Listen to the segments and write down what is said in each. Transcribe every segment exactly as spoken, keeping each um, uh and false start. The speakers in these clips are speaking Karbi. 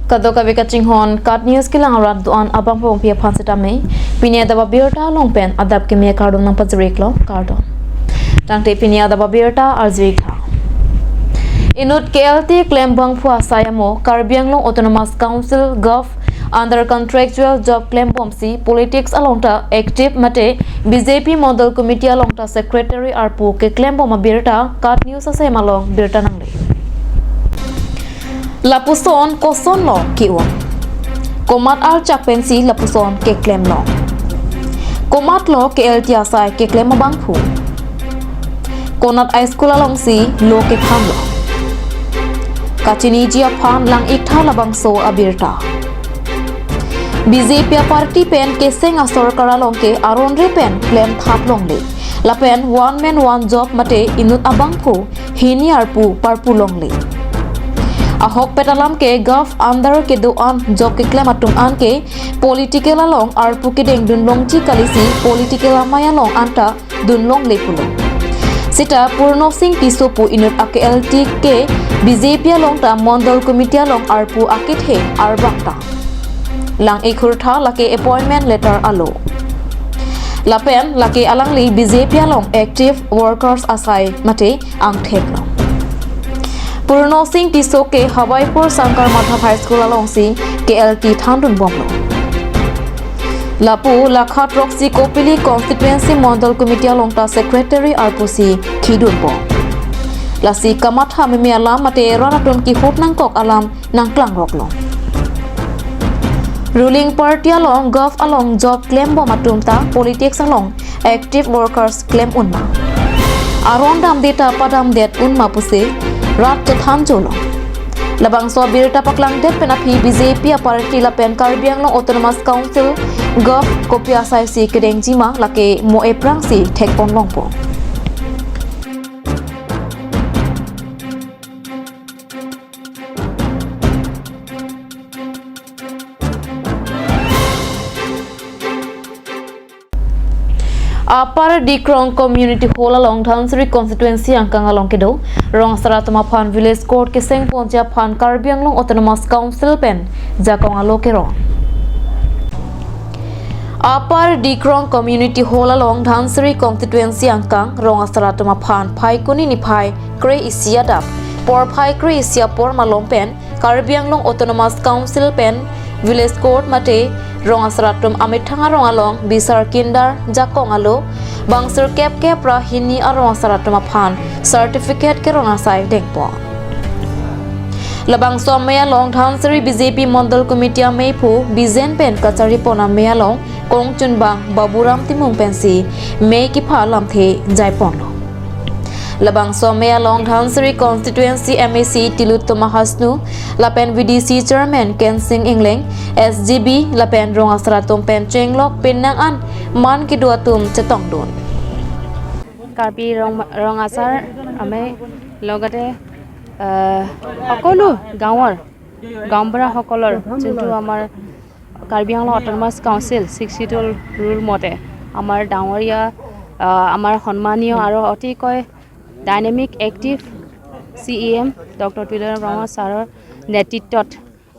Kadokave kachinghon KAT News kelang arat do-an abangphu aphan sitame, pini adap abirta along pen adap kimi akardom nangpajir-iklo, kardom. Tangte pini adap abirta arju-ik tha. Inut K L T klem abangphu asai amo Karbi Anglong Autonomous Council, gov under contractual job klembomsi politics along ta active mate B J P Mondol Committee along ta secretary arpu keklembom abirta KAT News asem along birta nangle. Lapuson kosonlo ke-ong? Komat archak pensi lapuson keklemlo? Komatlo K L T asai keklem abangphu? Konat high school alongsi lo kethanlo? Kachiniji aphan lang-ik tha labangso abirta. B J P aparty pen keseng asorkar along ke aron re pen klemthap longle. Lapen one man one job mate inut abangphu hini arpu parpu longle. Ahokpet alam ke gov under kedo-an job keklem atum an ke political along arpu kedengdun longji kalisi political amei along anta dun longle pulo. Seta Purno Singh Tisso pu inut a-K L T ke B J P along ta Mondol Committee along arpu akethe arbak ta. Lang-ik hur tha lake appointment letter alo. Lapen lake alangli B J P along active workers asai mate angthek lo. Purno Singh Tisso ke Hawaipur Sankarmadhab High School alongsi K L T thandunbomlo. Lapu lakha throksi Kopili Constituency Mondol Committee along ta secretary arpusi khidunbom. Lasi kamatha meme alam mate rat atum kehut nangkok alam nangklangroklo. Ruling party along gov along job klembom atum ta politics along active workers klem unma? Aron damde ta padamdet unma pusi rat chethan cholo. Labangso abirta paklangdet pen aphi B J P aparty lapen Karbi Anglong Autonomous Council gov kopi asaisi kedengji ma lake mo aphrangsi thekpon longpo. Upper Dikrong Community Hall along Dhansiri Constituency angkang along kedo rong asar atum aphan Village Court kesengponji aphan Karbi Anglong Autonomous Council pen jakong alo kerong. Upper Dikrong Community Hall along Dhansiri Constituency angkang rong asar atum aphan Phaikuni niphai kre-isi adap porphai kre-isi apor malom pen Karbi Anglong Autonomous Council pen Village Court mate rong asar atum amethang arong along bisar kindar jakong alo bang sirkep kep ra hini arong asar atum aphan certificate kerong asai dengpo. Labangso amei along Dhansiri B J P Mondol Committee ameiphu Bijen pen kacharipon amei along kongchunbang Baburam Timung pensi mei kepha lamthe jaiponlo. Labangso amei along Dhansiri Constituency M A C Tilottama Hasnu lapen V D C Chairman Kensing Engleng, S G B lapen rong asar atum pen chenglok penang an man kedo atum chetongdun. Karbi ৰং ৰং আচাৰ আমি লগতে আহ, সকলো গাঁৱৰ গাঁওবুঢ়াসকলৰ যোনটো আমাৰ Karbi Anglong autonomous council six schedule rule মতে আমাৰ ডাঙৰীয়া আহ, আমাৰ সন্মানীয় আৰু অতিকৈ dynamic active C E M doctor Tuliram Ronghang ছাৰৰ নেতৃত্বত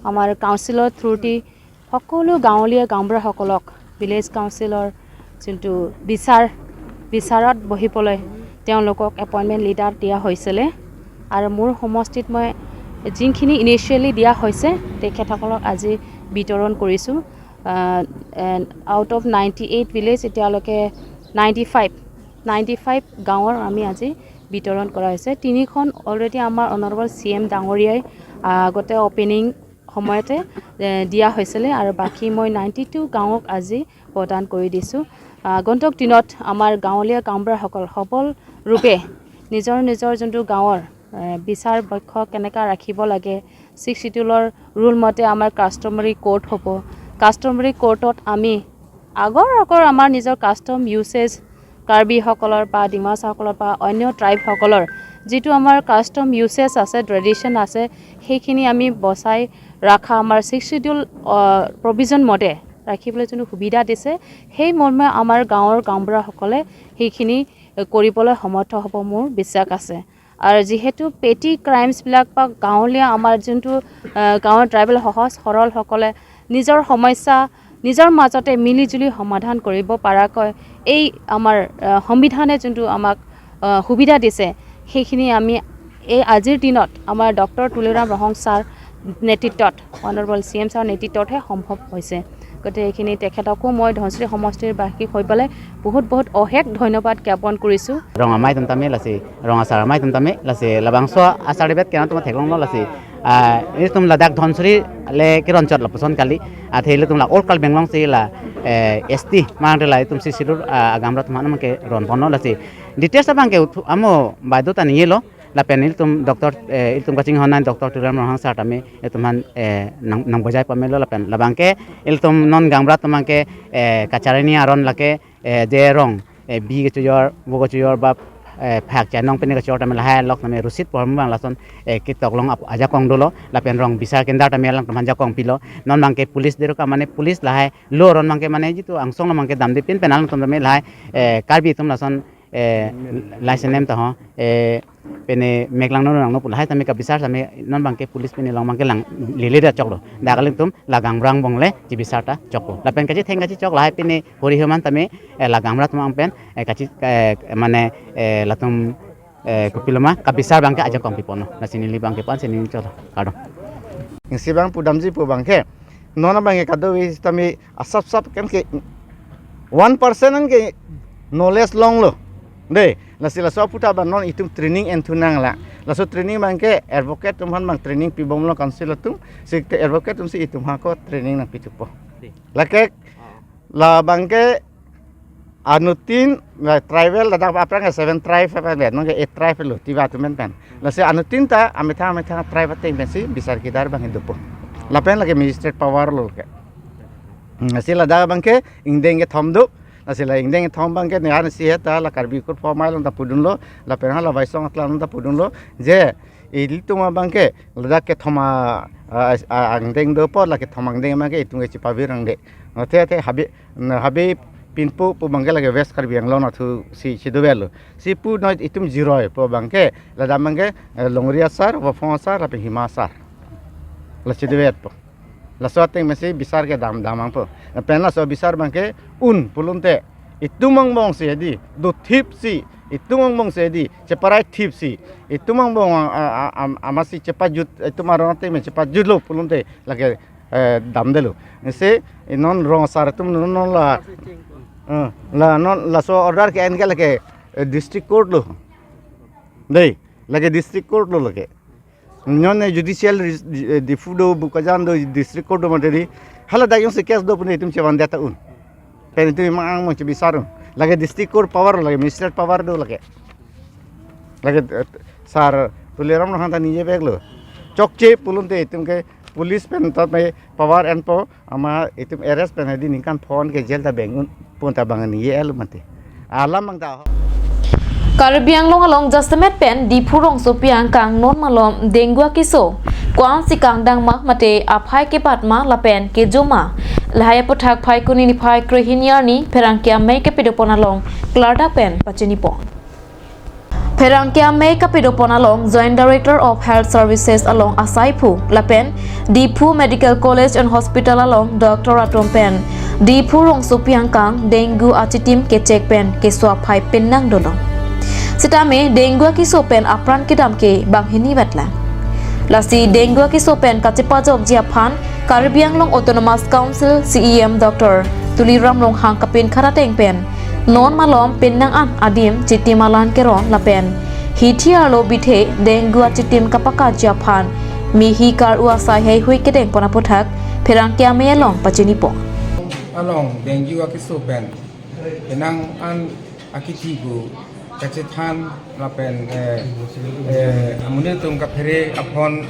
আমাৰ কাউন্সিলৰ থ্ৰুটি সকলো গাঁৱলীয়া গাঁওবুঢ়াসকলক ভিলেজ কাউন্সিলৰ যোনটো বিচাৰ বিচাৰত বহিবলৈ তেওঁলোকক এপইণ্টমেণ্ট লিটাৰ দিয়া হৈছিলে আৰু মোৰ সমষ্টিত মই যিখিনি ইনিচিয়েলি দিয়া হৈছে তেখেতসকলক আজি বিতৰণ কৰিছোঁ। Out off ninety eight village এতিয়ালৈকে নাইণ্টি ফাইভ নাইণ্টি ফাইভ গাঁৱৰ আমি আজি বিতৰণ কৰা হৈছে। তিনিখন অলৰেডি আমাৰ অনাৰেবল চি এম ডাঙৰীয়াই আহ, আগতে অপেনিং সময়তে এ, দিয়া হৈছিলে আৰু বাকী মই নাইণ্টি টু গাঁৱক আজি প্ৰদান কৰি দিছোঁ। আগন্তুক দিনত আমাৰ গাঁৱলীয়া গাঁওবুঢ়াসকল সবল ৰূপে নিজৰ নিজৰ যোনটো গাঁৱৰ এ, বিচাৰ পক্ষ কেনেকৈ ৰাখিব লাগে, ছিক্স শ্বিডিউলৰ ৰুল মতে আমাৰ কাষ্টমাৰী কোৰ্ট হ'ব। কাষ্টমাৰী কোৰ্টত আমি আগৰ আগৰ আমাৰ নিজৰ কাষ্টম ইউচেজ কাৰ্বিসকলৰ বা ডিমাছাসকলৰ বা অন্য ট্ৰাইবসকলৰ যিটো আমাৰ কাষ্টম ইউচেজ আছে, ট্ৰেডিশ্যন আছে, সেইখিনি আমি বচাই ৰখা আমাৰ ছিক্স শ্বিডিউল প্ৰভিজন মতে ৰাখিবলৈ যোনটো সুবিধা দিছে, সেই মৰ্মে আমাৰ গাঁৱৰ গাঁওবুঢ়াসকলে সেইখিনি এ, কৰিবলৈ সমৰ্থ হ'ব মোৰ বিশ্বাস আছে। আৰু যিহেতু পেটি ক্ৰাইমছবিলাক বা গাঁৱলীয়া আমাৰ যোনটো, আহ, গাঁৱৰ ট্ৰাইবেল সহজ সৰলসকলে নিজৰ সমস্যা নিজৰ মাজতে মিলি জুলি সমাধান কৰিব পৰাকৈ এই আমাৰ, আহ, সংবিধানে যোনটো আমাক, আহ, সুবিধা দিছে, সেইখিনি আমি এই আজিৰ দিনত আমাৰ ডক্টৰ তুলিৰাম ৰহং ছাৰ নেতৃত্বত, অনাৰেবল চি এম ছাৰ নেতৃত্বতহে সম্ভৱ হৈছে। গতিকে এইখিনি তেখেতকো মই ধনশিৰি সমষ্টিৰ বাসী হৈ পেলাই বহুত বহুত অশেষ ধন্যবাদ জ্ঞাপন কৰিছোঁ। Rong amei atum tame lasi, rong asar amei atum tame lasi, labangso asar debate kena tuma theklonglo lasi. Ah, ilitum ladak Dhonsiri le kiron chot lapuson kali. Athe ilitum la Old Karbi Anglong si la, eh, S T mang la itum si sidur, ah, agamra atum aphan ke ron ponlo lasi. Details abang ke uthu amo baido ta ningyelo. Lapen ilitum doctor, eh, ilitum kachinghon nai doctor Tuliram Ronghang sir tame ilitum aphan, eh, nang, nang bajai pamelo lapen labang ke ilitum non gamra atum abang ke, eh, kacharani aron lake, eh, je rong, eh, bi kechojor, vo kechojor ba, eh, phak chanong pine kechojor tame lahai along tame rusit pormu abang lason, eh, ketok along ap-, ajakong dolo, lapen rong bisar kendar tame alangtum aphan jakong pilo, non abang ke police dero ka mane police lahai lo aron abang ke mane jitu angsong lo abang ke damde pin pen alangtum tame lahai, eh, Karbi atum lason, eh, license nem ta ho, eh, pine mek langno langno pu lahai tame kabisar tame non abang ke police pine along abang ke lang lele da choklo. Dak alangtum la gamra angbong le chibisar ta choklo. Lapen kachetheng kachechok lahai pine hori homan tame, eh, la gamra atum abang pen, eh, kachi, eh, mane, eh, latum, eh, kopiloma kabisar abang ke ajakong piponlo. Lasi neli abang ke pan si neli cholo. Kardom. Isi abang pudamji pu abang ke. Non abang ke kadokave tame asap sap kan ke one percent an ke knowledge longlo. Dei, lasi laso aphuthak abang non itum training enthu nanglang. Laso training abang ke advocate atum aphan abang training pibomlo council atum. Si te advocate atum si itum aphan ko training nangpithupo. Dei. Lake, ah, labang ke anuttin, la tribal ladak aphrang ke seven tribe apa le, non ke eight tribe lo, Tiwa atum pen pen. Lasi anuttin ta amethang amethang tribe ateng pensi bisar kedar abang dopo. Lapen lake magistrate power lo ke. Hmm, lasi ladak abang ke ingdeng kethom do. Lasi la ingdeng kethom abang ke ne an si heta la Karbi Kurpho amei along ta pudunlo, lapen hala Baisong Atla along ta pudunlo. Je ilitum abang ke ladak kethom a, a, a, angdeng dopo, la kethom angdeng abang ke itum ke chipavir angdeng. Athe athe habe, na habe pinpo pu abang ke lake West Karbi Anglong athu si chedovelo. Si pu noi itum jiroi pu abang ke, ladak abang ke, eh, Longri asar, Vopho asar, lapen Hima asar. La chedovelo. Laso ateng pensi bisar kedam dam nangpo. Pen laso bisar abang ke un pulote itum angbong si dei, dothip si, itum angbong si dei, cheparai thip si, itum angbong a, a, a, a, amatsi chepajut, itum aron ateng pen chepajutlo pulote lake, eh, damdelo. Si non rong asar atum non, non la, eh, la non laso order ke-en ke lake, eh, district court lo. Dei, lake district court lo lake. Non ne judicial ris-, eh, Diphu do, Bokajan do, district court do mantri. Hala dak jongsi case do pune itum chevan deta un. Pen itum mang mang chebisar un. Lake district court power, lake magistrate power do lake. Lake, eh, sir Tuliram Ronghang ta ningje veklo. Chokche pulote itum ke police pen ta me power enpo. Ama itum arrest pen hedi ningkan phon ke jail ta beng un pun ta bang ni ye el mate. Alam bang ta ho. Karbi Anglong along jasemet pen Diphu rongsopi angkang non malom dengue akeso ko-ansi kangdang ma mate aphai kebat ma lapen kejo ma. Lahai aphuthak Phaikuni niphai krehini arni pherangke amei kapidopon along klardak pen pachinipo. Pherangke amei kapidopon along Joint Director of Health Services along asaiphu lapen Diphu Medical College and Hospital along doctor atum pen Diphu rongsopi angkang dengue achitim kechek pen keso aphai pinnang dolo. Sitame dengue akeso pen apran kedam ke banghini vetlang. Lasi dengue akeso pen kachepajokji aphan Karbi Anglong Autonomous Council C E M Doctor Tuliram Ronghang kapinkhat ateng pen non malom pinnang an adim chitim alan keron lapen hithi arlo bithe dengue achitim kapakaji aphan mihi kar-u asai heihui kedengpon aphuthak pherangke amei along pachinipo. Along dengue akeso pen pinnang an akithi pu kachethan lapen, eh, eh, amonit atum kaphere aphon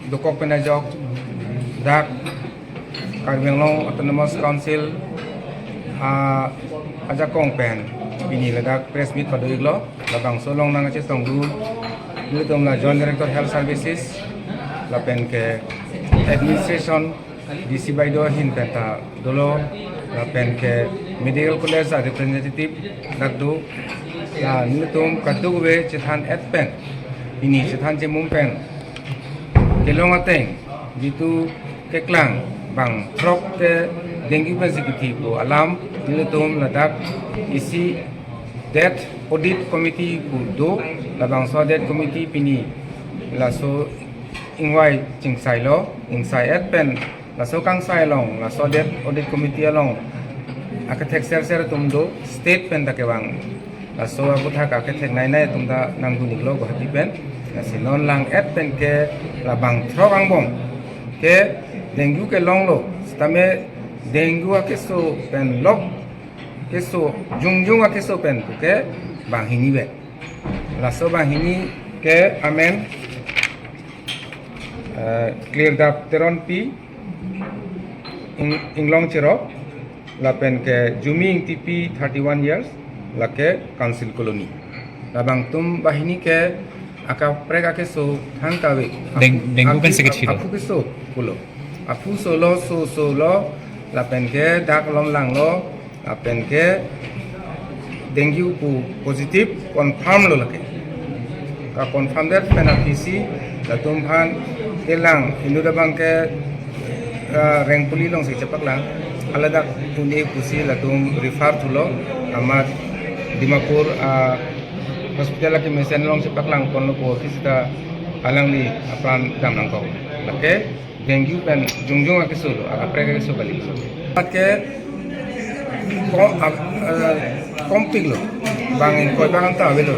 dokok pen ajok dak Karbi Anglong Autonomous Council, ah, ajakong pen pini ladak press meet pado-iklo, labangso along nangkachetongdun nelitum la Joint Director Health Services lapen ke administration D C baido ahin pen ta dolo, lapen ke medical college a representative dak do, la nelitum kadokave chethan et pen Pini chethan chemum pen kelong ateng jitu keklang bang throk ke dengue pensi kithi pu alam nelitum ladak isi death audit committee pu do, labangso death committee pini laso ingvai chingsailo, ingsai-et pen laso kangsai along, laso death audit committee along akethek serser atum do, state pen ta kevang. Laso aputhak akethek nainai atum ta nangdun-iklo Guwahati pen. Lasi non lang-et pen ke labang throk angbong ke dengue kelonglo. Sitame dengue akeso pen lok keso, jongjong akeso pen ke banghini vet. Laso banghini ke amen, eh, Klirdap Teronpi, Ing-, Inglong Cherok, lapen ke Jumi Ingtipi, thirty-one years, lake Council Colony. Labangtum banghini ke akaprek akeso thangta ave. Deng-, aphu, dengue aphu, kan sakit sih, aphu keso pulo. Aphu solo, so solo, lapen ke dak lom langlo, lapen ke dengue pu positive confirm lo lake. Ka confirm det pen aphi si latum aphan kelang inut abang ke, ah, Rengpuli alongsi chepaklang. Haladak Pune pusi latum refer thulo, amat Dimapur, ah, hospital akemesen along chepaklang ponlo pu aphi seta alangli apran dam nangkok. Lake dengue pen jongjong akeso lo, akaprek akeso kali. Amat ke ko-, a-, eh, kompik lo. Bang ingkoi bang ta avelo.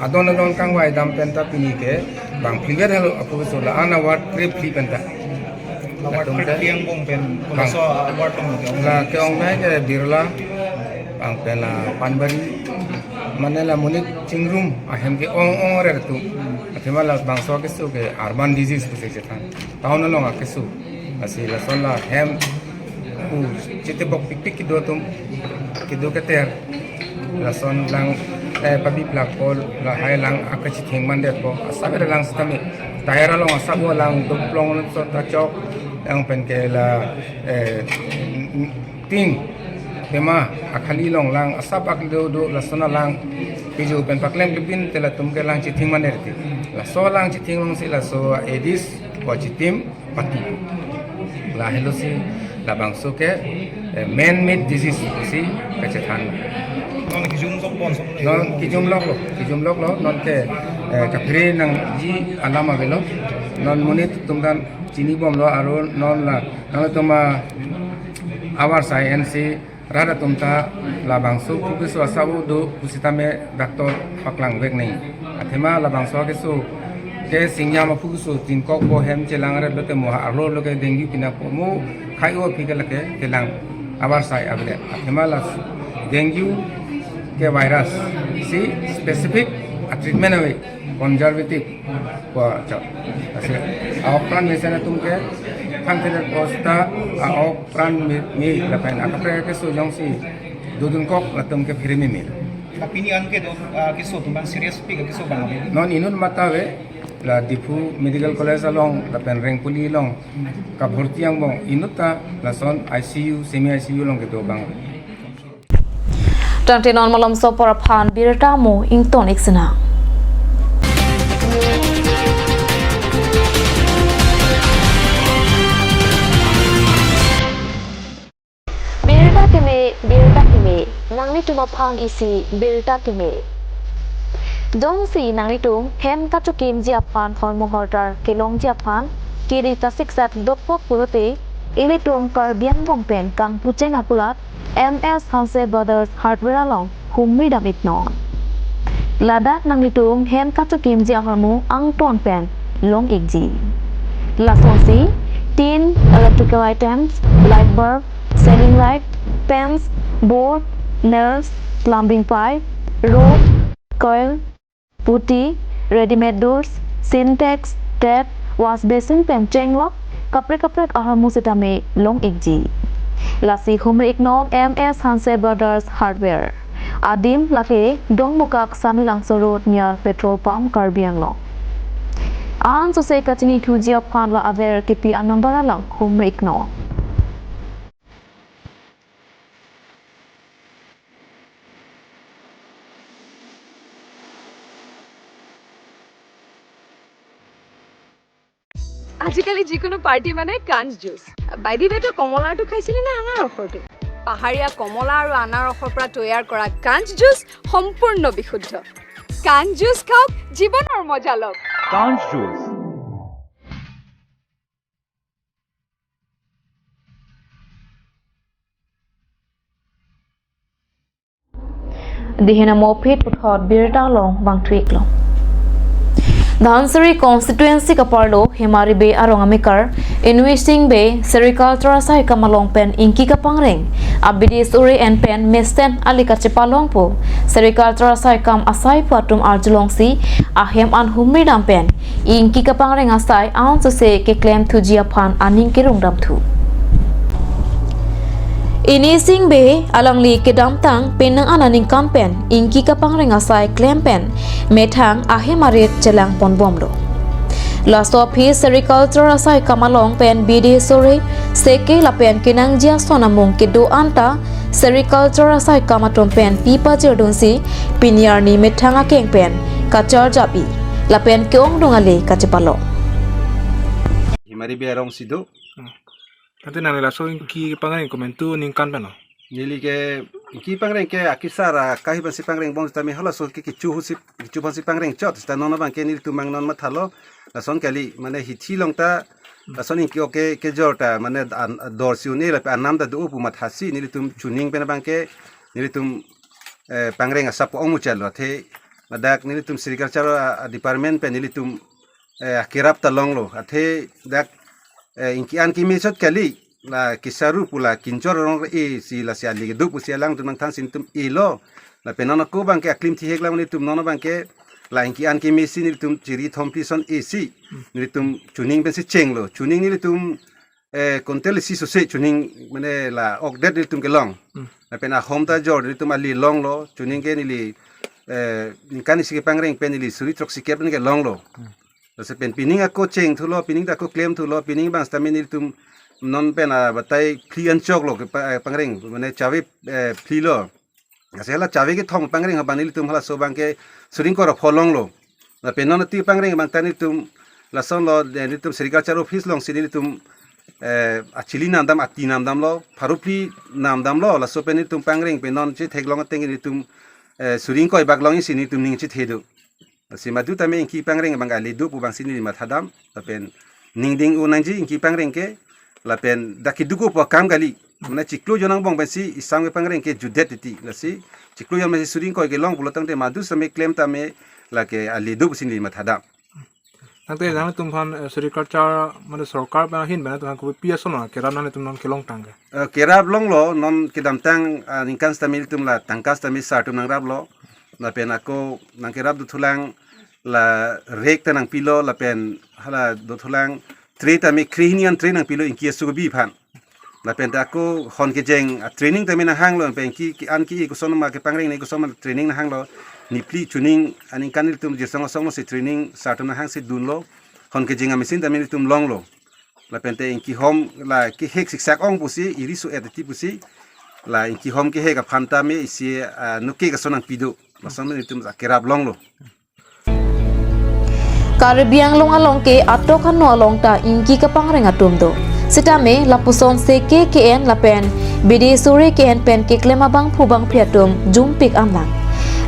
Adon adon kangvai dam pen ta pini ke bang phli vet helo aphu keso, la-an award kre phli pen ta. Award latum kre ke phli angbong pen bang, laso award tong ke ong. La ke-ong nai ke Birla, bang pen la Panbari, mane la monit chingrum ahem ke-ong ong rer atum. Athema labangso akeso ke urban disease pusi chethan. Town along akeso. Lasi lason la hem pu chitebok pikpik kedo atum, kedo keter. Lason lang, eh, pabi plak pol, lahai lang akachitheng mandetpo. Asap ere lang sitame. Tire along asap vo lang doplong so ta chok. Yang pen ke la, eh, tin tema akhali along lang asap ak do do, lason alang piju pen paklem kepin te latum ke lang chitheng mandetpo. Laso lang chitheng alongsi laso Aedes pu achitim pati. Lahelo si labangso ke, eh, man-made disease si kachethan. Non kijum sok pon sok. Non kijum loklo, kijum loklo, non ke, eh, kaphere nangji alam avelo. Non monit atum ta chinibomlo, aro non la, non atum, ah, avarsai ensi rat atum ta labangso pu keso asap vo do pusitame doctor paklang vek nai. Athema labangso keso ke singjam aphu keso, tin kok vo hem chelang ret lote mo arlo lo ke dengue pinakpo, mo khai-o aphi ke lake kelang avarsai avedet. Athema la dengue ke virus si specific a treatment ave, conservative pu chot. Lasi a-ok pran mesen atum ke thangthile posta a-ok pran me, me lapen akaprek akeso jongsi dodun kok latum ke phere meme. Tapi pini an ke do, ah, keso atum bang serious pi keso bang ave. Non inut mata ave, la Diphu Medical College along lapen Rengpuli along kabhorti angbong inut ta lason I C U, semi I C U along kedo bang. Tangte non malomso apor aphan birta mo ington-ik sinang. Birta keme, birta keme, nanglitum aphan isi birta keme. Jongsi nanglitum hem kachokimji aphan hormu hortar kelongji aphan kiri kasiksat dokok pulote, ilitum Karbi Anglong pen kangpucheng akulat M S Hanse Brothers Hardware along humri dam-iknon. Ladak nanglitum hem kachokimji ahormu angton pen long-ikji. Lasonsi tin, electrical items, light bulb, ceiling light, fans, board, nails, plumbing pipe, rod, coil, putty, ready-made doors, Sintex, tap, wash basin pen chenglok kaprek kaprek ahormu sitame long-ikji. Lasi humri-iknon M S Hanse Brothers Hardware. Adim lake Dongmukak Samelangso Road near petrol pump, Karbi Anglong. Ansose kachinithuji aphan la aver kipi a-number along humri-iknon. আজিকালি যিকোনো পাৰ্টি মানে কাঞ্চ juice. By the ৱে, তই কমলাটো খাইছিলি নে আনাৰসৰটো? পাহাৰীয়া কমলা আৰু আনাৰসৰ পৰা তৈয়াৰ কৰা কাঞ্চ জুচ সম্পূৰ্ণ বিশুদ্ধ। কাঞ্চ জুচ খাওক, জীৱনৰ মজা লওক। কাঞ্চ juice. Dihena mopit puthot birta long bang tweet long. Dhansiri constituency kaparlo Hemari Bey arong amekar Inwi Sing Bey sericulture asai kam along pen ingki kapangreng abidi suri en pen mesten ali kachepalong pu sericulture asai kam asai pu atum arjulongsi ahem an humri dam pen ingki kapangreng asai an sose keklem thuji aphan aning kerung dam thu. Ini Sing Bey alangli kedamtang penang aningkan pen ingki kapangreng asai klem pen methang ahem arit chelang ponbomlo. Laso aphi sericulture asai kam along pen bidi sore seke lapen kenangji ason amung kedo anta sericulture asai kam atum pen pi pajirdunsi pini arni methang akeng pen kacharjap-i lapen ke-ongdung ale kachepalong. Hemari Bey arongsi do. Hmm. Tangte nang laso ingki kapangreng komantu aningkan pen lo? Neli ke ingki pangreng ke akisar akahi pensi pangreng bom sitame halaso ke kecho husi kecho pensi pangreng chot sita non abang ke nelitum mang non mathalo. Lason kali mane hithi long ta lason ingki oke kejor ta mane an- dor si une lapen anam ta do pu mathasi nelitum chuning pen abang ke nelitum eh, pangreng asap ong muchalo athe ladak nelitum sericulture a- a department pen nelitum eh, akerap ta longlo athe dak eh, ingki an kimi chot kali la kisaru pu la kinchor rong e si lasi ali kedo pusi alangtum nangthan si nelitum elo lapen non ako abang ke aklim thihek lang nelitum non abang ke la ingki an kimi si nelitum chiri thom phli son e si nelitum chuning pensi chenglo chuning nelitum eh, kuntel isi sose chuning mane la okdet nelitum kelong. Hmm. Lapen ahom ta jor nelitum ali longlo chuning ke neli eh, ningkan isi kepangreng pen neli suri throksi kep neli kelonglo. Hmm. Lasi pen pining ako cheng thulo pining ta ako klem thulo pining bang sitame nelitum non pen abatai phli anchoklo ke pa- eh, pangreng mane chave eh, phli lo. Lasi hala chave kethom pangreng abang nelitum halaso abang ke suri ingkoi ra pho longlo. Lapen non ati pangreng abang ta nelitum lasonlo de nelitum sericulture office longsi nelitum eh, achili namdam ati namdamlo pharo phli namdamlo laso pen nelitum pangreng pen non chetheklong ateng nelitum eh, suri ingkoi bak long isi nelitum ning chethedo. Lasi madu tame ingki pangreng abang kali do pu bangsi neli mathadam lapen ningding un nangji ingki pangreng ke lapen dak kedo ko pu akam kali. Mane chiklo jon angbong pensi isam kepangreng ke jutdet titi. Lasi chiklo jon masi suri ingkoi kelong pulo tangte madu same klem tame lake ali do pusi neli mathadam. Tangte nangtum aphan eh, sericulture mane sorkar pen ahin pen nangtum aphan kopi ason lo kerap nangtum non kelong tangke? Eh, kerap longlo non kedamtang ah, ningkan sitame nelitum la tangka sitame sar atum nangraplo. Lapen ako nangkerap dothulang la rek ta nangpilo lapen hala dothulang tray tame krehini an tray nangpilo ingki asu kebi aphan. Lapen ta ako hon kejeng a training tame nanghanglo pen ki ki an ki koson ma kepangreng ne koson ma training nanghanglo. Niphli chuning aningkan nelitum jirsong asong si training sar atum nanghangsi dunlo. Hon kejeng a machine tame nelitum longlo. Lapen te ingki hom la kehek siksak ong pusi iri su et ti pusi la ingki hom kehek aphan tame isi ah, nuke kason nangpido. Lason nelitum akerap longlo. Karbi Anglong along ke atok ano along ta ingki kapangreng atum do. Sitame lapuson seke ke-en lapen bidi suri ke-en pen keklem abangphu bangphi atum jumpik anlang.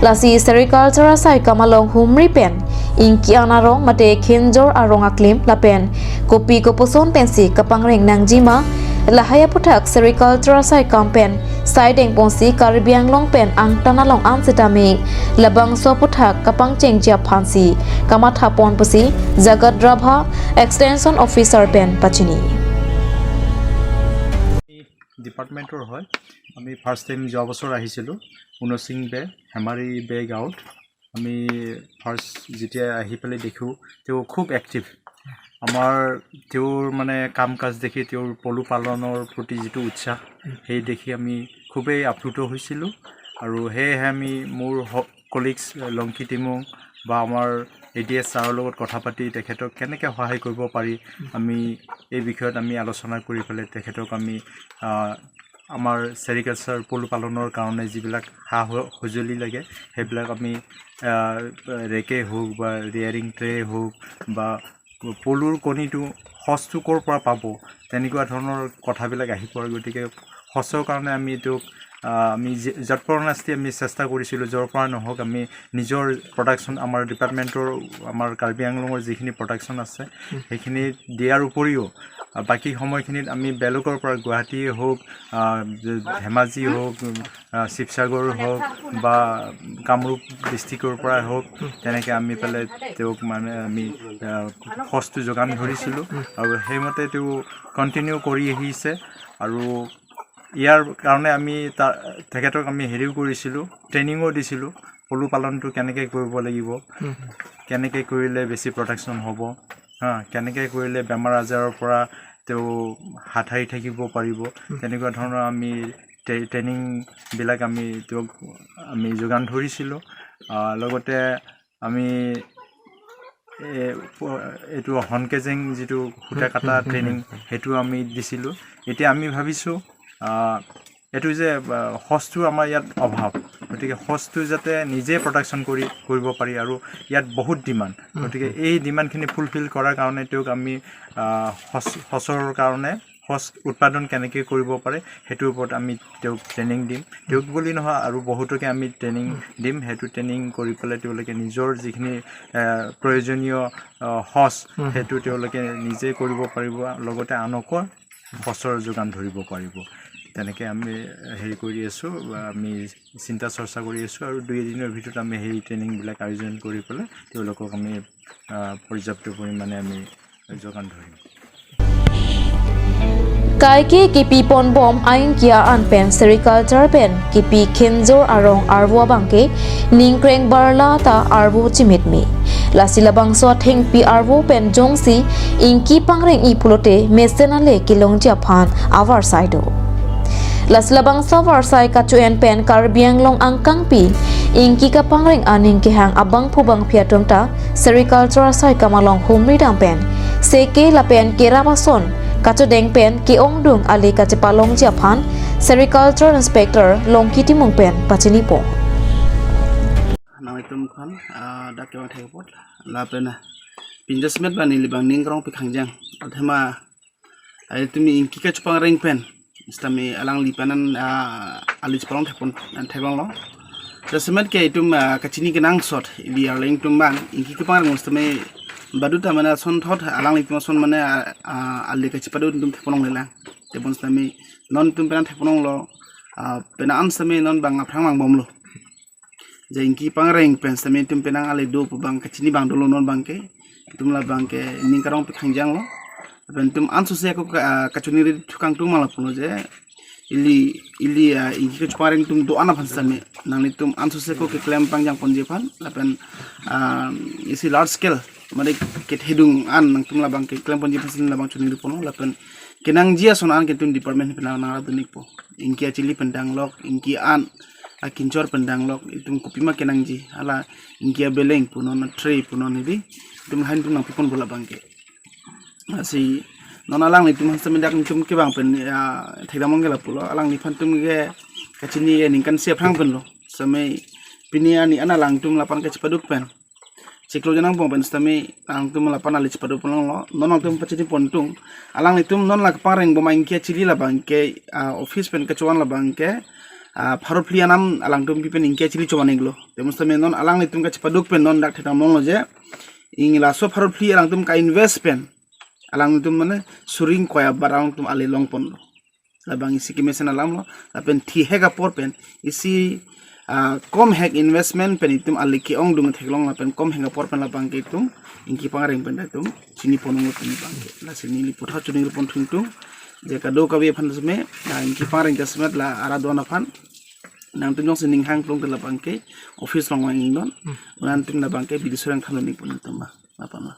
Lasi sericulture asai kam along humri pen ingki an arong mate khenjor arong aklim lapen kopi koposon pensi kapangreng nangjima lahai aputhak sericulture asai kam pen saideng ponsi Karbi Anglong pen angtan along an sitame labangso aputhak kapangchengji aphansi kamatha pon pusi Jagat Rabha Extension Officer pen pachini. ডিপাৰ্টমেণ্টৰ হয়। আমি first time যোৱা বছৰ আহিছিলোঁ উনসিং বে, হেমাৰী বে গাঁৱত। আমি ফাৰ্ষ্ট যেতিয়া আহি পেলাই দেখোঁ, তেওঁ খুব এক্টিভ। আমাৰ তেওঁৰ মানে কাম কাজ দেখি, তেওঁৰ পলু পালনৰ প্ৰতি যিটো উৎসাহ, সেই দেখি আমি খুবেই আপ্লুত হৈছিলোঁ। আৰু সেয়েহে আমি মোৰ হ- কলিগছ লংকি টিমুং বা আমাৰ এ ডি এছ ছাৰৰ লগত কথা পাতি তেখেতক কেনেকৈ সহায় কৰিব পাৰি, আমি এই বিষয়ত আমি আলোচনা কৰি পেলাই তেখেতক আমি আহ, আমাৰ চেৰিকালচাৰ পলু পালনৰ কাৰণে যিবিলাক সা স- সঁজুলি লাগে, সেইবিলাক আমি আহ, ৰেকেই হওক বা ৰিয়াৰিং ট্ৰে হওক বা পলুৰ কণীটো, সঁচটো ক'ৰ পৰা পাব, তেনেকুৱা ধৰণৰ কথাবিলাক আহি পৰে। গতিকে সঁচৰ কাৰণে আমি এইটো, আহ, আমি যে- যৎপৰোনাস্তি আমি চেষ্টা কৰিছিলোঁ, য'ৰ পৰা নহওক আমি নিজৰ প্ৰডাকশ্যন, আমাৰ ডিপাৰ্টমেণ্টৰ, আমাৰ কাৰ্বি আংলঙৰ যিখিনি প্ৰডাকশ্যন আছে, সেইখিনি দিয়াৰ উপৰিও, আহ, বাকী সময়খিনিত আমি বেলেগৰ পৰা, গুৱাহাটীয়ে হওক, আহ, ধেমাজি হওক, আহ, শিৱসাগৰ হওক বা কামৰূপ ডিষ্ট্ৰিক্টৰ পৰাই হওক, তেনেকৈ আমি পেলাই তেওঁক মানে আমি, আহ, সঁচটো যোগান ধৰিছিলোঁ আৰু সেইমতে তেওঁ কণ্টিনিউ কৰি আহিছে। আৰু ইয়াৰ কাৰণে আমি তা- তেখেতক আমি হেৰিও কৰিছিলোঁ, ট্ৰেইনিঙো দিছিলোঁ, পলু পালনটো কেনেকৈ কৰিব লাগিব, কেনেকৈ কৰিলে বেছি প্ৰডাকশ্যন হ'ব, হা, কেনেকৈ কৰিলে বেমাৰ আজাৰৰ পৰা তেওঁ হাত সাৰি থাকিব পাৰিব, তেনেকুৱা ধৰণৰ আমি ট্ৰে- ট্ৰেইনিংবিলাক আমি তেওঁক আমি যোগান ধৰিছিলোঁ। আহ, লগতে আমি এ, প- এইটো হনকেজেং যিটো সূতা কটা ট্ৰেইনিং, সেইটো আমি দিছিলোঁ। এতিয়া আমি ভাবিছোঁ, আহ, এইটো যে, আহ, সঁচটো আমাৰ ইয়াত অভাৱ, গতিকে সঁচটো যাতে নিজে প্ৰডাকশ্যন কৰি কৰিব পাৰি আৰু ইয়াত বহুত ডিমাণ্ড, গতিকে এই ডিমাণ্ডখিনি ফুলফিল কৰাৰ কাৰণে তেওঁক আমি, আহ, সঁচ- সঁচৰ কাৰণে সঁচ উৎপাদন কেনেকৈ কৰিব পাৰে, সেইটোৰ ওপৰত আমি তেওঁক ট্ৰেইনিং দিম। তেওঁক বুলি নহয়, আৰু বহুতকে আমি ট্ৰেইনিং দিম। সেইটো ট্ৰেইনিং কৰি পেলাই তেওঁলোকে নিজৰ যিখিনি, এ, প্ৰয়োজনীয়, আহ, সঁচ, সেইটো তেওঁলোকে নিজে কৰিব পাৰিব, লগতে আনকো সঁচৰ যোগান ধৰিব পাৰিব। তেনেকৈ আমি হেৰি কৰি আছোঁ, আমি চিন্তা চৰ্চা কৰি আছোঁ আৰু দুই এদিনৰ ভিতৰত আমি সেই ট্ৰেইনিংবিলাক আয়োজন কৰি পেলাই তেওঁলোকক আমি, আহ, পৰ্যাপ্ত পৰিমাণে আমি যোগান ধৰিম। Kaike kipi ponbom a-ingki an pen sericulture pen kipi khenjor arong arvo abangke ningkreng barla ta arvo chimit me. Lasi labangso athengpi arvo pen jongsi ingki pangreng-i pulote mesen ale kelongji aphan avarsai do. Lasi labangso avarsai kacho-en pen Karbi Anglong angkangpi ingki kapangreng aning kehang abangphu bangphi atum ta sericulture asaikam along humri dam pen seke lapen kerap ason kachodeng pen ke-ongdung ale kachepalongji aphan sericulture inspector Longki Timung pen pachinipo. Nangtum khan, ah, dak kevang thek apot, lapen, ah, pini jasemet ba neli bang ning karongpi khangjang. Athema, ah, itum ingki kachopangreng pen sitame alangli pen an, ah, ali chepalong thekpon, an theklonglo. Jasemet ke itum, ah, kachini kenangsot, ili arleng atum bang ingki kapangreng sitame badu ta mane asonthot alanglitum ason mane, ah, ah, ali kachepado atum thekponlonglelang. Tebon sitame non itum pen an thekponlonglo, ah, pen an sitame non bang aphrang bang bomlo. Je ingki pangreng pen sitame itum penang ale do pu bang kachini bang dolo non bangke. Itum labangke ning karongpi khangjanglo. Pen itum ansose ako ka, ah, kachoningri thu kangtung ma lapulo je ili, ili, ah, ingki kachopangreng atum do-an aphan sitame nanglitum ansose ako keklem pangjang ponji aphan lapen, ah, isi large scale mane kethedung an nangtum labangke klem ponji aphan sitame labang choningri ponlo lapen kenangji ason an ke itum department pen nang, nang dun-ikpo. Ingki achili pen danglok, ingki an akinchor pen danglok, itum kopima kenangji, hala ingki abeleng punon, athrei punon hedi, itum lahin itum nangpipon bola bangke. Lasi non alanglitum han sitame dak itum kevang pen, ah, thekdamlong ke lapulo, alangliphan itum ke kachini ke ningkan isi aphrang penlo. Sitame pini ani an alangtum lapan kachepaduk pen chiklo janang pong pen sitame alangtum lapan ali chepado ponlonglo. Non alangtum pachini pontung. Alanglitum non la kapangreng bom a-ingki achili labangke, ah, office pen kachovan labangke, ah, pharo phli anam alangtum pi pen ingki achili chovan-iklo. Tebon sitame non alanglitum kachepaduk pen non dak thekdamlonglo je ing laso pharo phli alangtum ka-invest pen alangtum mane suri ingkoi abar alangtum ali longponlo. Labang isi kemesen alamlo, lapen thihek apor pen isi, ah, komhek investment pen itum ali ke-ongdung theklong lapen komhek apor pen labangke itum ingki pangreng pen itum chini ponlonglo pini bangke. Lasi neli puthot choningri pon thungtung je kadokave aphan sitame, ah, ingki pangreng jasemet la ara do-an aphan nangtum jongsi ning hangplong te labangke office along vang-iknon. Nangtum labangke bidi soreng than-iknon ning pon itum ma. Apa ma?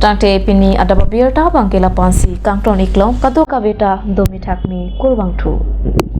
Tangte pini adap abirta abangke lapu-ansi kangton-iklong, kadokave ta domi thakmi kurvangthu.